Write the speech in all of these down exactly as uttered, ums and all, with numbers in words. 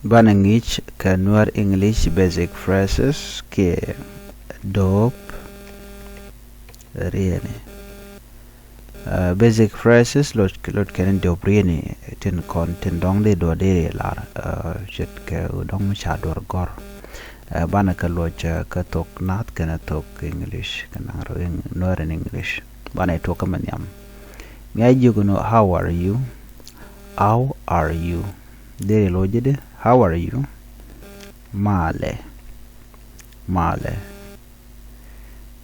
Banɛ ŋi̱i̱c kɛ Nuer English basic phrases kiɛ do̱p rieni. Uh, basic phrases lot, lot kɛn do̱p rieni tin kɔn tin dɔ̱ŋ di duɔ̱r di ri lar, uh, ce̱tkɛ dɔ̱ŋ mi ca duɔ̱r gɔ̱r. Uh, banɛ kɛ luɔc, uh, kɛ thok naath kɛnɛ thok English kɛ naŋ rɔ Nuer in English. Banɛ tuɔk kä mɛ nhiam. Mi a jiök ni, how are you? How are you? Deri lo̱c ji̱, how are you? Malɛ. Malɛ.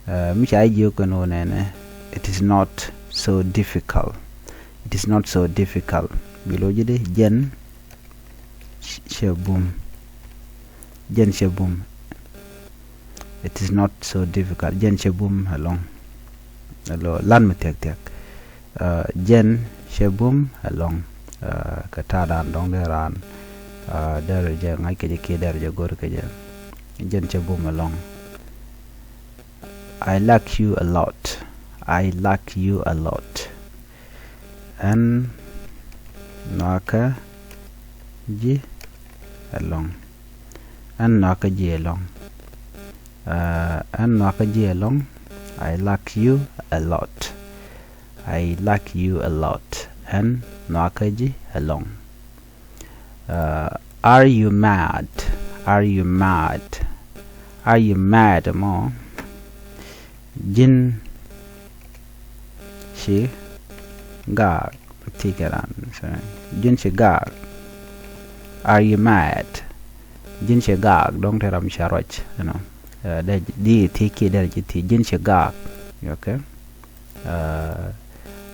Uh, mi ca jiök kɛn ɣöö nɛnɛ, it is not so difficult. It is not so difficult. Bi lo̱c ji̱, jɛn cɛ bum. Jɛn cɛ bum. It is not so difficult. Jɛn cɛ bum ɛlɔ̱ŋ. Ɛlɔ lan mi thia̱k thia̱k. Uh, jɛn cɛ bum ɛlɔ̱ŋ. Uh, kɛ ta̱a̱ dan dɔ̱ŋ dee raan, uh, derɛ jɛ ŋa̱c kɛ jɛ kiɛ derɛ jɛ go̱r kɛ jɛ. Jɛn cɛ bum ɛlɔ̱ŋ. I like you a lot. I like you a lot. Ɛn nhɔakä ji̱ ɛlɔ̱ŋ. Ɛn nhɔakä ji̱ ɛlɔ̱ŋ. Uh, ɛn nhɔakä ji̱ ɛlɔ̱ŋ. I like you a lot. I like you a lot. Ɛn nhɔakä ji̱ ɛlɔ̱ŋ. Uh, are you mad? Are you mad? Are you mad mɔ? Ji̱n ci gaak. Ti kɛ ran. Ji̱n ci gaak. Are you mad? Ji̱n ci gaak. Dɔ̱ŋ te ram ca ruac, you know. Uh, dee di ti ki dee ci ti ji̱n ci gaak. Okay. Uh,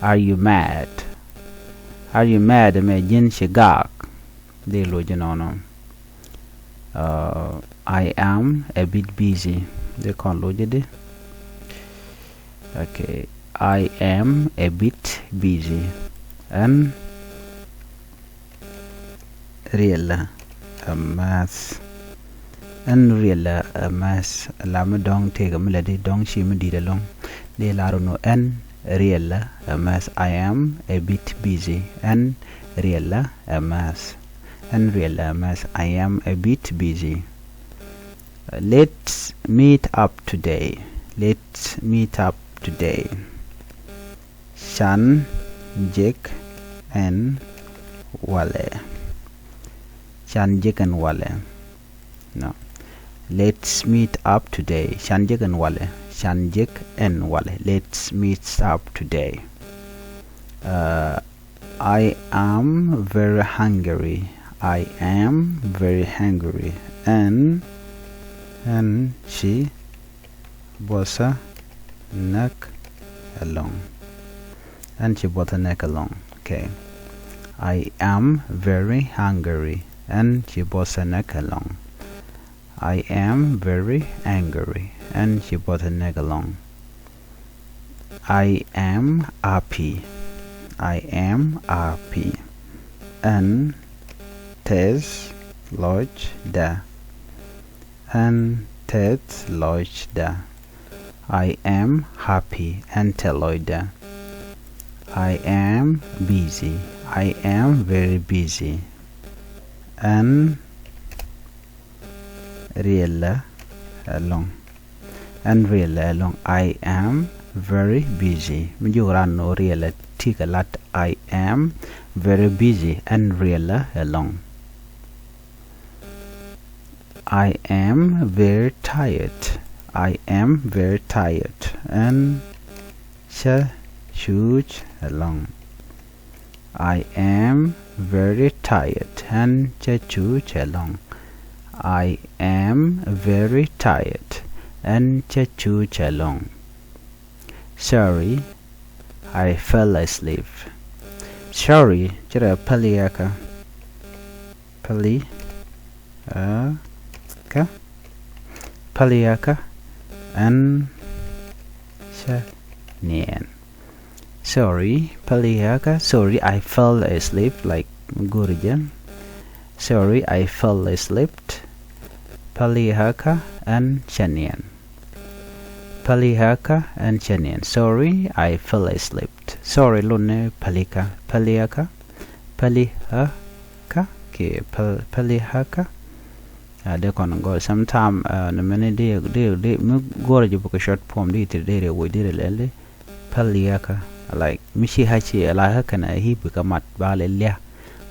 are you mad? Are you mad? Mɛ ji̱n ci gaak. Di lo̱c nɔnɔ. Uh, I am a bit busy. Di kɔn lo̱c di. Okay. I am a bit busy. Ɛn riɛlɛ a mɛth. Ɛn riɛlɛ a mɛth. La mi dɔ̱ŋ tëëkɛ mi lɛ di dɔ̱ŋ ci mi di̱t ɛlɔ̱ŋ. Di lar ɣöö ɛn riɛlɛ a mɛth. I am a bit busy. Ɛn riɛlɛ a mɛth. Ɛn riɛlɛ a mɛth. I am a bit busy. Let's meet up today. Let's meet up today. Can jek ɛn walɛ. Can jek ɛn walɛ. No. Let's meet up today. Can jek ɛn walɛ. Can jek ɛn walɛ. Let's meet up today. Uh, I am very hungry. I am very hungry. Ɛn, ɛn ci buɔthä näk ɛlɔ̱ŋ. Ɛn ci buɔthä näk ɛlɔ̱ŋ. Okay. I am very hungry. Ɛn ci buɔthä näk ɛlɔ̱ŋ. I am very angry. Ɛn ci buɔthä näk ɛlɔ̱ŋ. I am happy. I am happy. Ɛn tɛth lɔcdä. Ɛn tɛth lɔcdä. I am happy. Ɛn tɛth lɔcdä. I am busy. I am very busy. Ɛn riɛlɛ ɛlɔ̱ŋ. Ɛn riɛlɛ ɛlɔ̱ŋ. I am very busy. Mi jiök ran ɣöö riɛlɛ ti kɛ lat. I am very busy. Ɛn riɛlɛ ɛlɔ̱ŋ. I am very tired. I am very tired. Ɛn cä cuuc ɛlɔ̱ŋ. I am very tired. Ɛn cä cuuc ɛlɔ̱ŋ. I am very tired. Ɛn cä cuuc ɛlɔ̱ŋ. Sorry, I fell asleep. Sorry, ci rɛ päli ɣäkä. Päli ɣäkä. Päli ɣäkä. Ɛn cä niɛn. Sorry, päli ɣäkä. Sorry, I fell asleep, like, go̱o̱ri jɛ. Sorry, I fell asleep. Päli ɣäkä. Ɛn cä niɛn. Päli ɣäkä. Ɛn cä niɛn. Sorry, I fell asleep. Sorry, lunɛ pälikä. Päli ɣäkä. Päli ɣä kä. kiɛ pal-, pali haka. Dee kɔn gɔr sometime, nɛ mɛni dee, dee, dee mi gɔr jɛ bukɛ short form dee ti dee rɛ wec dee rɛ lɛli. Pali haka, like mi ci ha ci la haka na hi bikɛ mat ba lɛ lia.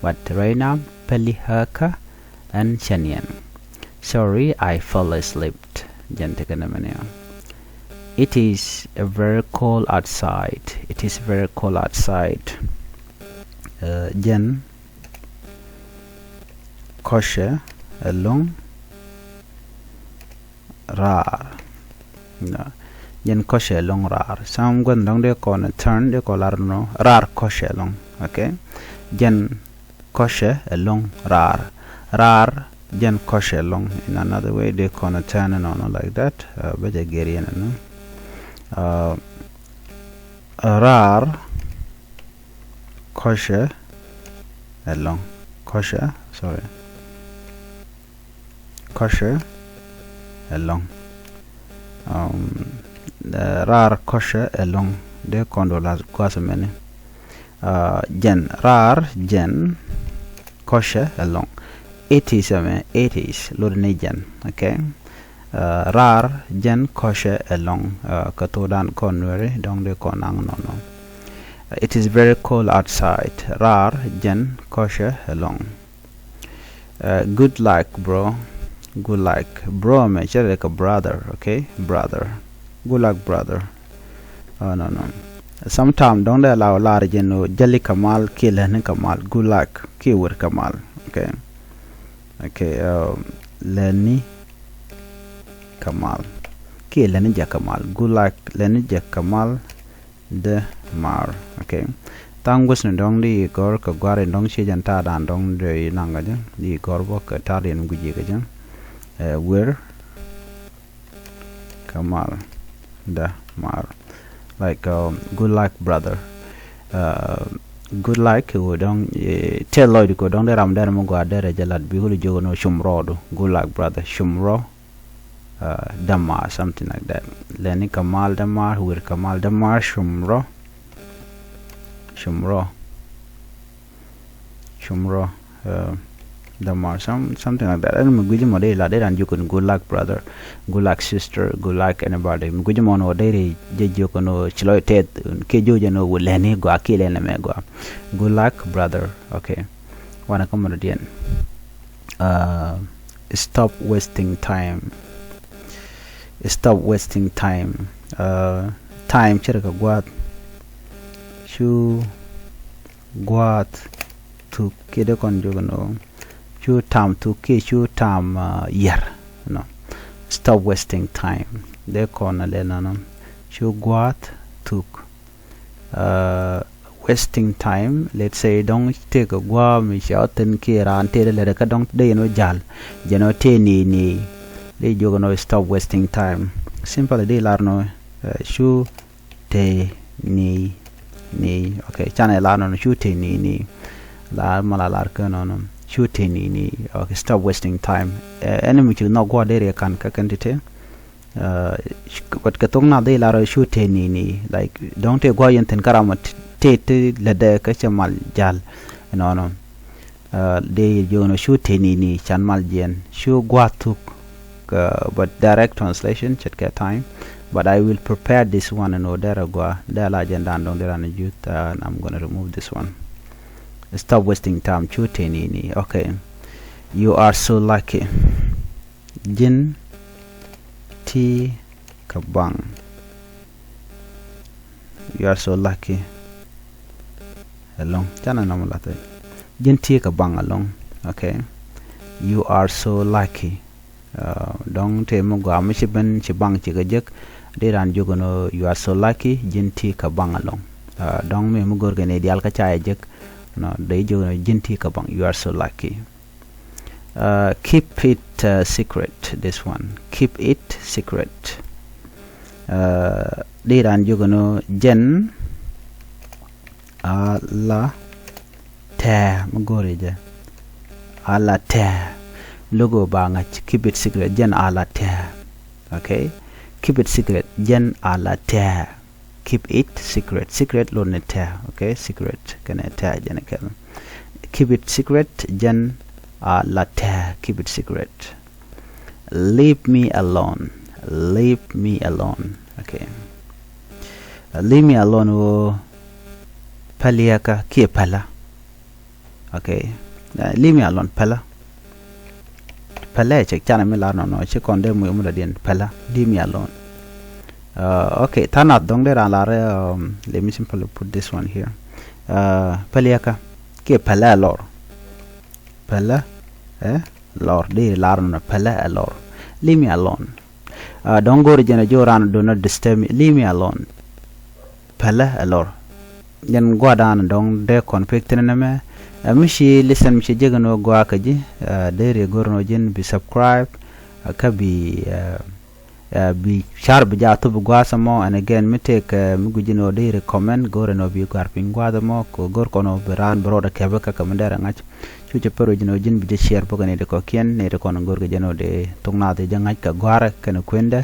But right now pali haka. Ɛn cɛ niɛn. Sorry, I fell asleep. Jɛn tekɛ nɛ mɛni ɔ. It is a very cold outside. It is very cold outside. Jɛn kɔcɛ ɛlɔ̱ŋ raar. Jɛn kɔcɛ ɛlɔ̱ŋ raar. Sam gua̱th dɔ̱ŋ dee kɔn turn dee kɔn lar nɔ raar kɔcɛ ɛlɔ̱ŋ. Okay. Jɛn kɔcɛ ɛlɔ̱ŋ raar. Raar jɛn kɔcɛ ɛlɔ̱ŋ. In another way dee kɔn turn nɔnɔ like that. Bä jɛ gɛr yɛn ɛnɔ. Raar kɔcɛ ɛlɔ̱ŋ. Kɔcɛ, sorry. Kɔcɛ ɛlɔ̱ŋ. Raar kɔcɛ ɛlɔ̱ŋ. Dee kɔn do la gua̱th mɛni. Jɛn raar jɛn kɔcɛ ɛlɔ̱ŋ. It is ɛmɛ, it is lot ni jɛn. Okay. Raar jɛn kɔcɛ ɛlɔ̱ŋ. Kä thokdan kɔn Nuɛri dɔ̱ŋ dee kɔn naŋ nɔnɔ. It is very cold outside. Raar jɛn kɔcɛ ɛlɔ̱ŋ. Good luck, bro. Good luck, bro. Mɛ cɛ rɛ kɛ brother. Okay, brother. Good luck, brother. Nɔnɔ. Sometime dɔ̱ŋ dee la lar jɛn ɔ jäli kɛ mal kiɛ lɛni kɛ mal. Good luck kiɛ wer kɛ mal. Okay. Okay. Lɛni kɛ mal kiɛ lɛni jɛ kɛ mal. Good luck lɛni jɛ kɛ mal. Dämaar. Okay. Tha̱a̱ŋ guäthni dɔ̱ŋ di gɔ̱r kɛ gua̱ri dɔ̱ŋ ci jɛn ta̱a̱ da̱a̱n dɔ̱ŋ di naŋ kɛ jɛ di gɔ̱r bä kɛ ta̱a̱ diɛn gui̱ci kɛ jɛ. Wer kɛ mal. Dämaar. Like, good luck, brother. Good luck kɛ wä dɔ̱ŋ tɛth lɔcdi kɛ wä dɔ̱ŋ di ram dɛr mi gɔaa dɛr jɛ lat bi wä li jiök ni wä cum rɔɔdu. Good luck, brother. Cum rɔ. Dämaar, something like that. Lɛni kɛ mal dämaar, wer kɛ mal dämaar, cum rɔ. Cum rɔ. Cum rɔ. Dämaar, some, something like that. Ɛn mi gui̱ci mɔ dee la dee ran jiök ni good luck, brother. Good luck, sister. Good luck, anybody. Mi gui̱ci mɔ ni wä dee ri jɛ jiök ni wä ci lɔc tɛth kiɛ jiök jɛ ni wä lɛni gɔaa kiɛ lɛni mɛ gɔaa. Good luck, brother. Okay. Wanɛ kä mɔdɔdiɛn. Stop wasting time. Stop wasting time. Time cɛ rɛ kɛ gua̱a̱th. Cu gua̱a̱th thuk kiɛ dee kɔn jiök nɔ. Cu tam thuk kiɛ cu tam yɛr. Nɔ. Stop wasting time. Dee kɔn a lɛ nɔnɔ. Cu gua̱a̱th thuk. Wasting time, let's say dɔ̱ŋ tëëkɛ gua̱a̱ mi cia ɔ thi̱n kiɛ raan tëë dee lɛt kä dɔ̱ŋ dee yɛn ɔ ja̱l jɛn ɔ tëë ni̱i̱ ni̱i̱. Dee jiök ɛn ɔ stop wasting time. Simple dee lar nɔ cu tëë ni̱i̱ ni̱i̱. Okay, canɛ lar nɔ cu tëë ni̱i̱ ni̱i̱. Lar mala lar kä nɔnɔ cu tëë ni̱i̱ ni̱i̱. Okay, stop wasting time. Ɛn mi ci nhɔk gua̱a̱ dee riɛ ka̱n kä kɛn ti tëë. But kɛ thok nath dee lar cu tëë ni̱i̱ ni̱i̱, like dɔ̱ŋ tëë gua̱a̱ yɛn thi̱n kä ram tëë ti lätdɛ kä cɛ mal ja̱l. Nɔnɔ. Dee jiök nɔ cu tëë ni̱i̱ ni̱i̱ can mal jiɛn cu gua̱a̱th thuk. But direct translation ce̱tkɛ time. But I will prepare this one ɛn ɣöö derɛ gua̱a̱ dee la jɛn dan dɔ̱ŋ dee ran juth, and I'm gonna remove this one. Stop wasting time, cu tëë ni̱i̱ ni̱i̱. Okay. You are so lucky. Ji̱n ti kɛ baŋ. You are so lucky. Ɛlɔ̱ŋ canɛ nɔmɔ lathɛ. Ji̱n ti kɛ baŋ ɛlɔ̱ŋ. Okay. You are so lucky. Dɔ̱ŋ tëë mi gɔaa mi ci ben ci baŋ ci kɛ jek. Dee ran jiök ɛn ɣöö you are so lucky, ji̱n ti kɛ baŋ ɛlɔ̱ŋ. Dɔ̱ŋ mi mi go̱rkɛ ni diaal kä ca jɛ jek. Nɔ dee jiök ɛn ɣöö ji̱n ti kɛ baŋ, you are so lucky. Keep it secret, this one. Keep it secret. Dee ran jiök ɛn ɣöö jɛn a la tɛ̱̈ɛ̱̈ mi go̱o̱ri jɛ. A la tɛ̱̈ɛ̱̈. Lo̱k ɣöö ba ŋa̱c, keep it secret. Jɛn a la tɛ̱̈ɛ̱̈. Okay. Keep it secret. Jɛn a la tɛ̱̈ɛ̱̈. Keep it secret. Secret lot ni tɛ̱̈ɛ̱̈. Okay. Secret kɛnɛ tɛ̱̈ɛ̱̈ jɛn kɛl. Keep it secret. Jɛn a la tɛ̱̈ɛ̱̈, keep it secret. Leave me alone. Leave me alone. Okay. Leave me alone ɣöö päliäkä kiɛ pälä. Okay. Leave me alone, pälä. Pälä cɛ canɛ mi lar nɔnɔ, ci kɔn dee muc mi dɔ̱diɛn, pälä. Leave me alone. Okay, tha̱a̱ŋ nath dɔ̱ŋ dee raan lar. Let me simply put this one here. Päliäkä kiɛ pälä ɛ lɔr. Pälä ɛ lɔr, dee lar nɔnɔ, pälä ɛ lɔr. Leave me alone. Dɔ̱ŋ go̱o̱ri jɛn ɛ ji̱ ɣöö raan, do not disturb me. Leave me alone. Pälä ɛ lɔr. Jɛn gua̱a̱th dan dɔ̱ŋ dee kɔn pek thi̱n nɛmɛ. Ɛ mi ci listen, mi ci jek ɛn ɣöö gɔaa kä ji̱, deri go̱r ɛn ɣöö ji̱n bi subscribe, kä bi bi car bi jaa thop bi gua̱a̱th ɛmɔ. And again, mi tëëkɛ mi gui̱c ɛn ɣöö deri comment, go̱r ɛn ɣöö bi gɔ̱a̱r piny gua̱a̱th ɛmɔ, kɛ go̱r kɔn ɣöö bi raan bi rɔɔdɛ kɛpɛ kä kɛ mi derɛ ŋa̱c. Cu cɛ pär ɣöö ji̱n ɣöö ji̱n bi jɛ share bä kɛ nɛy ti kɔ̱kiɛn, nɛy ti kɔn go̱r kɛ jɛn ɣöö dee thok naath jɛ ŋa̱c kɛ gɔ̱a̱rɛ kɛnɛ kuendɛ.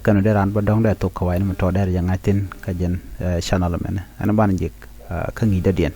Kɛn ɣöö dee raan bä dɔ̱ŋ dee thok kɛ wa̱i̱ni mi tɔ̱ derɛ jɛ ŋa̱c thi̱n kä jɛn channel mɛnɛ. Ɛn banɛ jek kä ŋi̱i̱c dɔ̱diɛn.